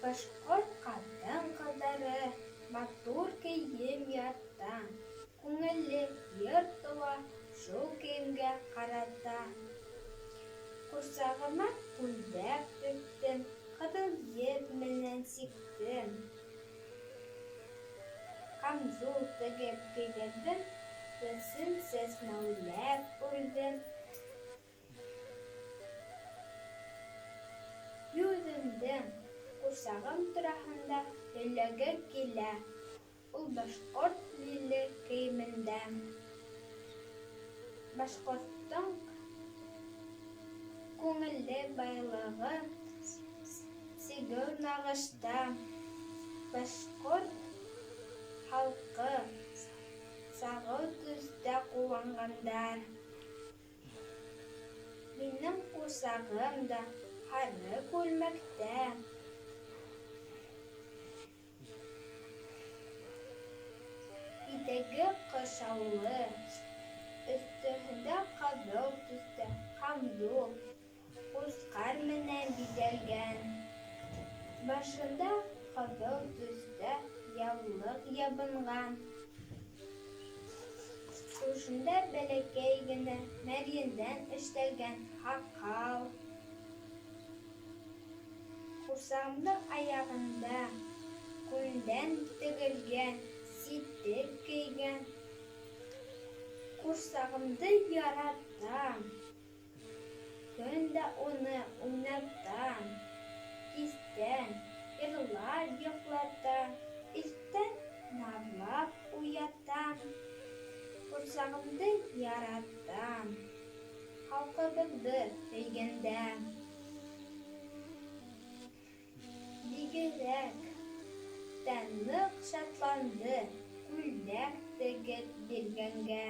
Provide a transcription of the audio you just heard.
Башҡорт ҡатын-ҡыҙҙары матур кейем ярата, күңелле йыр тыуа шул кейемгә ҡарата. Ҡурсағыма күлдәк тектем, ҡыҙыл еп менән сиктем. Камзул тегеп кейҙерҙем, сәсен сәсмәүләп үрҙем. Үҙемдең ҡурсағым тураһында һөйләге килә, ул башҡорт милли кейемендә. Башҡорттоң күңелле байлығы сигеү-нағышта. Башҡорт халҡы сағыу төҫтә ҡыуанғандар. Минең ҡурсағым да һары күлмәктә. Итәге ҡыршаулы, өҫтөндә ҡыҙыл төҫтә камзул, ҡусҡар менән биҙәлгән. Башында ҡыҙыл төҫтә яулыҡ ябынған. Түшендә бәләкәй генә мәрйендән эшләнгән һаҡал. Ҡурсағымдың аяғында күндән тегелгән ситек кейгән. Ҡурсағымды яратам. Көн дә уны уйнатам, кистән йырлап йоҡлатам, иртән наҙлап уятам. Ҡурсағымды яратам, халҡыбыҙҙы һөйгәндә. Бигерәк тә ныҡ шатланды күлдәк тегеп биргәнгә.